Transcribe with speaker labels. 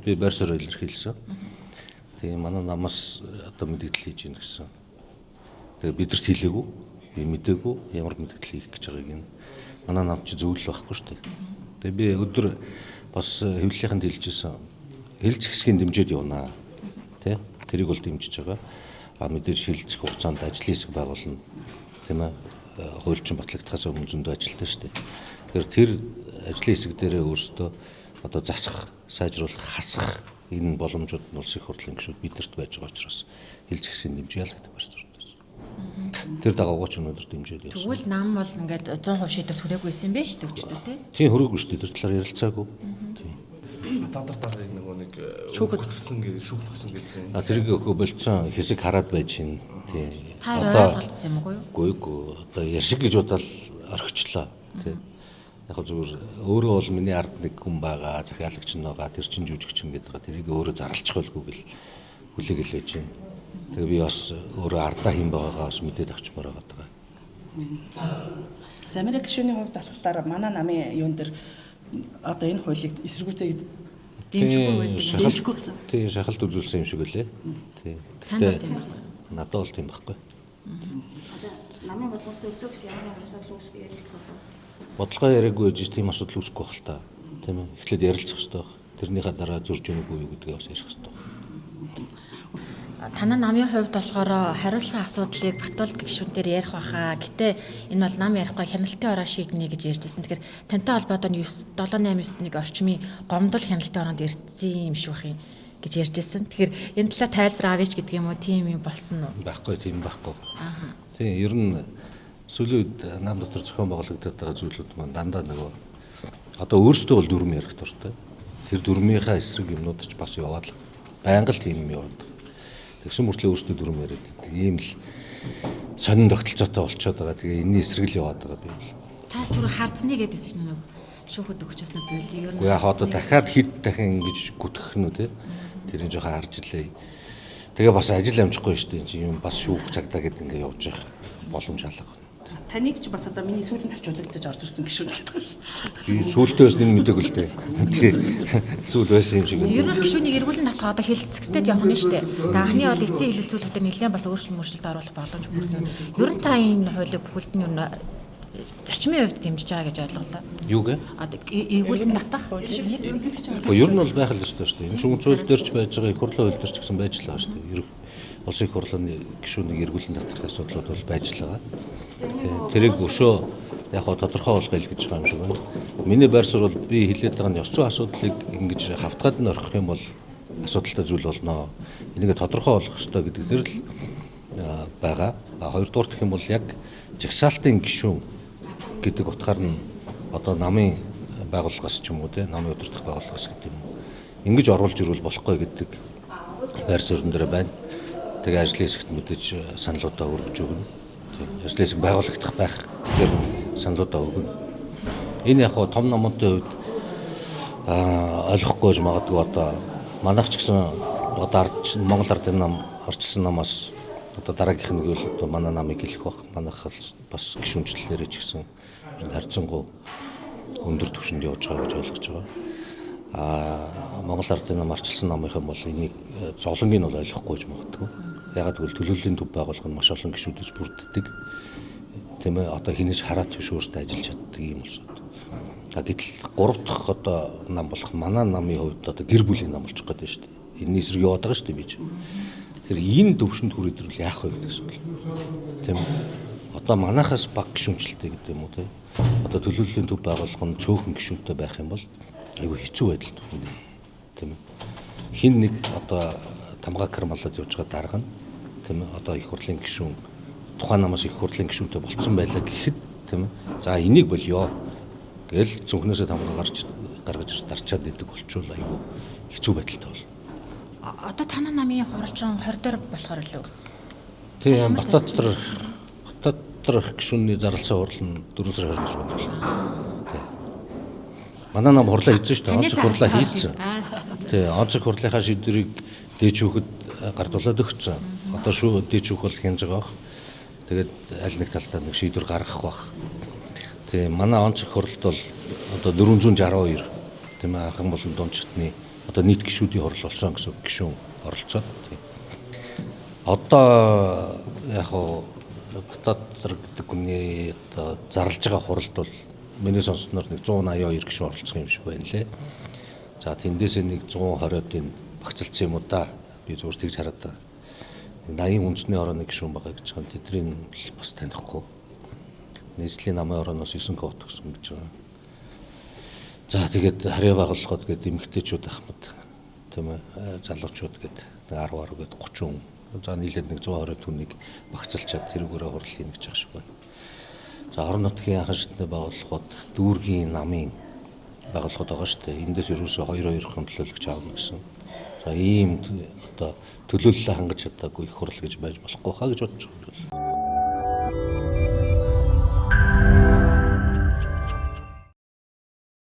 Speaker 1: би байр суурь илэрхийлсэн. Тэгээ манай намаас одоо мэдээлэл хийж гин гэсэн. Тэгээ бидэрт хэлээгүй, би мдээгүй ямар мэдээлэл хийх гэж байгааг нь манай нам чи зөвлөл байхгүй шүү дээ. Тэгээ би өдөр бас хэвлэлийнхэнд хэлжсэн. Хэлцэх хэсгийг дэмжиж явнаа. Тэ? Тэрийг бол дэмжиж байгаа. А мэдээж хэлцэх хугацаанд ажлын хэсэг байгуулна. Тийм ээ. Хуульчин батлагдахаас өмнө зөндөө ажилтаа шүү дээ. Тэгэхээр тэр ажлын хэсэг дээрээ өөрсдөө одоо засах, сайжруулах, хасах энэ боломжууд нь улсын хурлын гишүүд бидэрт байж байгаа учраас хэлцэх хэсгийг дэмжиж ял гэдэг байна. Тэр дагуугаа ч өнөөдөр дэмжиж явсан.
Speaker 2: Тэгвэл нам бол ингээд 100% шийдвэр түрээгүй байсан юм байна шүү дээ өчтөр тий.
Speaker 1: Тийм хүрээгүй шүү дээ. Тэр талаар ярилцаагүй. Тийм.
Speaker 3: Татар даргаыг нөгөө нэг шүүхтгсэн гэж шүүхтгсэн гэсэн.
Speaker 1: А тэрийг өхөө болцсон хэсэг хараад байж гин. Тийм.
Speaker 2: Та ойлголцсон юм уу юу?
Speaker 1: Үгүй үгүй. Одоо ярьшиг гэж бодоод орхичлоо. Тийм. Яг хөө зүгээр өөрөө бол миний ард нэг хүн байгаа, захиалагч нь байгаа, тэр чин жүжигчин гэдэг байгаа. Тэрийг өөрөө зарлчих байлгүй гэл хүлээгэлээж байна. Тэгээ би бас өөрөө ардаа хэн байгаагаа бас мэдээд авчмаар байгаа.
Speaker 4: За Америк гишүүний хувьд болохоор манай намын юун дээр одоо энэ хуулийг эсэргүүцээ
Speaker 2: Дэмжихгүй байдаг.
Speaker 4: Дэмжихгүй гэсэн.
Speaker 1: Тийм шахалт үзүүлсэн юм шиг үлээ. Тийм.
Speaker 2: Танд бол тийм байхгүй.
Speaker 1: Надад бол тийм байхгүй.
Speaker 5: Одоо намын бодлогоос өглөө гэсэн ямар нэгэн асуудал үүсэх яригдах болов.
Speaker 1: Бодлогоо яриаггүй байж тийм асуудал үүсэхгүй байх л та. Тийм ээ. Эхлээд ярилцах хэрэгтэй байх. Тэрнийхээ дараа зөрж юм уу юу гэдгийг бас ярих хэрэгтэй.
Speaker 2: Танай намын хувьд болохоор хариуцлагын асуудлыг Батулд гишүүнээр ярих байхаа. Гэтэ энэ бол нам ярихгүй хяналтын ороо шийднэ гэж ярьжсэн. Тэгэхээр тантай холбоотой 9 7 8 9 1 орчмын гомдол хяналтын ороонд ирсэн юм шиг байх юм гэж ярьжсэн. Тэгэхээр энэ талаар тайлбар авъяч гэдэг юм уу тийм юм болсон уу?
Speaker 1: Байхгүй тийм байхгүй. Аа. Тийм ер нь сүүлийн үед нам дотор зохион байгуулагдаад байгаа зүйлүүд маань дандаа нөгөө одоо өөрсдөө бол дүрм ярих дуртай. Тэр дүрмийнхаа эсрэг юмнууд ч бас яваад л байнга л тийм юм яваад. Тэгсэн мөртлөө өөрсдөө дүрм яриад байдаг. Ийм л сонин тогтолцоотой болчиход байгаа. Тэгээ энэний эсрэг л яваад байгаа би бол.
Speaker 2: Та түр хардсны гэдээсэн чинь нэг шүүхэд өгч ясна боли. Ер нь
Speaker 1: Уу яг одоо дахиад хэд дахин ингэж гүтгэх нь үү те. Тэрийг жоохон харж илээ. Тэгээ бас ажил амжихгүй шүү дээ. Чи юм бас шүүх цагдаа гэдэг ингээ явж явах боломж алга.
Speaker 4: Таныг ч бас одоо миний сүүлийн тавчуулагдаж орж ирсэн гишүүн гэдэг шүү.
Speaker 1: Би сүүлдээ байсан юм мдэггүй л дээ. Тий. Сүүл байсан юм шиг.
Speaker 2: Ер нь гишүүнийг эргүүлэн татах одоо хэлэлцэгтэй явах нь шүү дээ. Тэгээ анхны бол эцсийн хэлэлцүүлүүдээр нэлээд бас өөрчлөлт мөрчлөлт оруулах боломж бүрдэн. Ер нь та энэ хуулийг бүхэлд нь ер нь зарчмын хувьд дэмжиж байгаа гэж ойлголоо.
Speaker 1: Юу гэ?
Speaker 2: Одоо эргүүлэн татах
Speaker 1: Гэхдээ ер нь бол байх л ёстой шүү дээ. Энэ шүүмж хууль дээр ч байж байгаа, их хурлын хууль дээр ч гэсэн байж л байгаа шүү дээ. Ер улсын их хурлын гишүүнийг эргүүлэн татах асуудлууд бол байж л байгаа. Тэрийг өшөө яг хоо тодорхой болгоё л гэж байгаа юм шиг байна. Миний байр суурь бол би хэлээд байгаа нь ёс зүйн асуудлыг ингэж хавтгаад нь орхих юм бол асуудалтай зүйл болно. Энийг тодорхой болгох ёстой гэдэг дээр л байгаа. Хоёрдугаар гэх юм бол яг жагсаалтын гишүүн гэдэг утгаар нь одоо намын байгууллагаас ч юм уу те намын удирдах байгууллагаас гэдэг юм уу ингэж оруулж ирвэл болохгүй гэдэг байр суурин дээр байна. Тэгээ ажлын хэсэгт мэдээж саналуудаа өргөж өгнө. Ажлын хэсэг байгуулагдах байх. Тэгэхээр саналуудаа өгнө. Энэ яг хоо том номуудын хувьд ойлгохгүй гэж магадгүй одоо манайх ч гэсэн одоо Монгол ардын нам орчилсан намаас одоо дараагийнх нь гэвэл одоо манай намыг хэлэх бах. Манайх бас гишүүнчлэлээрээ ч гэсэн харьцангуй өндөр түвшинд явж байгаа гэж ойлгож байгаа. Аа Монгол ардын нам арчилсан намынхан бол энийг зовлонгийг нь бол ойлгохгүй гэж магадгүй. Ягаад гэвэл төлөөллийн төв байгууллага нь маш олон гишүүдээс бүрддэг. Тийм ээ одоо хинээс хараат биш өөрсдөө ажиллаж чаддаг юм улсууд. А гэтэл гурав дахь одоо нам болох манай намын хувьд одоо гэр бүлийн нам болчих гээд байна шүү дээ. Энэний эсрэг яваад байгаа шүү дээ би ч. Тэгэхээр энэ төвшөнд хүрээд ирвэл яах вэ гэдэг асуудал. Тийм ээ. Одоо манайхаас баг гишүүнчлэлтэй гэдэг юм уу те. Одоо төлөөллийн төв байгууллага нь цөөхөн гишүүнтэй байх юм бол айгүй хэцүү байдалд хүрнэ. Тийм ээ. Хин нэг одоо тамга кармалаад явж байгаа дарга нь тийм ээ одоо их хурлын гишүүн тухайн намаас их хурлын гишүүнтэй болцсон байлаа гэхэд тийм ээ. За энийг болёо гэл зөвхнөөсөө тамга гарч гаргаж дарчаад идэг болчвол айгүй хэцүү байдалтай болно.
Speaker 2: Одоо танай намын хуралчин 20 дээр болохоор лөө.
Speaker 1: Тийм Бататар гишүүний зарласан хурал нь 4 сарын 26-нд болно. Тийм. Манай нам хурлаа хийсэн шүү дээ. Онцгой хурлаа хийсэн. Тийм, онцгой хурлынхаа шийдвэрийг дээд шүүхэд гардуулаад өгсөн. Одоо шүү дээд шүүх бол хянаж байгаа бах. Тэгээд аль нэг талдаа нэг шийдвэр гаргах бах. Тийм, манай онцгой хурлд бол одоо 462 тийм ээ анхан болон дунд шатны Одоо нийт гишүүдийн хурал болсон гэсэн гишүүн оролцоод. Одоо яг хуу Батбаатар гэдэг хүний одоо зарлж байгаа хуралд бол миний сонссноор нэг 182 гишүүн оролцох юм шиг байна лээ. За тэндээсээ нэг 120-од энэ багцалцсан юм уу да. Би зүгээр тэгж хараад байгаа. 80 үндэсний орооны гишүүн байгаа гэж байгаа. Тэднийг бас танихгүй. Нийслэлийн намын орооноос 9 квот өгсөн гэж байгаа. За тэгээд харьяа байгууллагууд гээд эмэгтэйчүүд ахмад тийм ээ залуучууд гээд 10 10 гээд 30 хүн. За нийлээд нэг 120 хүнийг багцалчаад тэрүүгээрээ хурал хийнэ гэж байгаа шиг байна. За орон нутгийн анхан шатны байгууллагууд дүүргийн намын байгууллагууд байгаа шүү дээ. Эндээс ерөөсөө 2 2-ын төлөөлөгч авна гэсэн. За ийм одоо төлөөллөө хангаж чадаагүй их хурал гэж байж болохгүй хаа гэж бодож байна.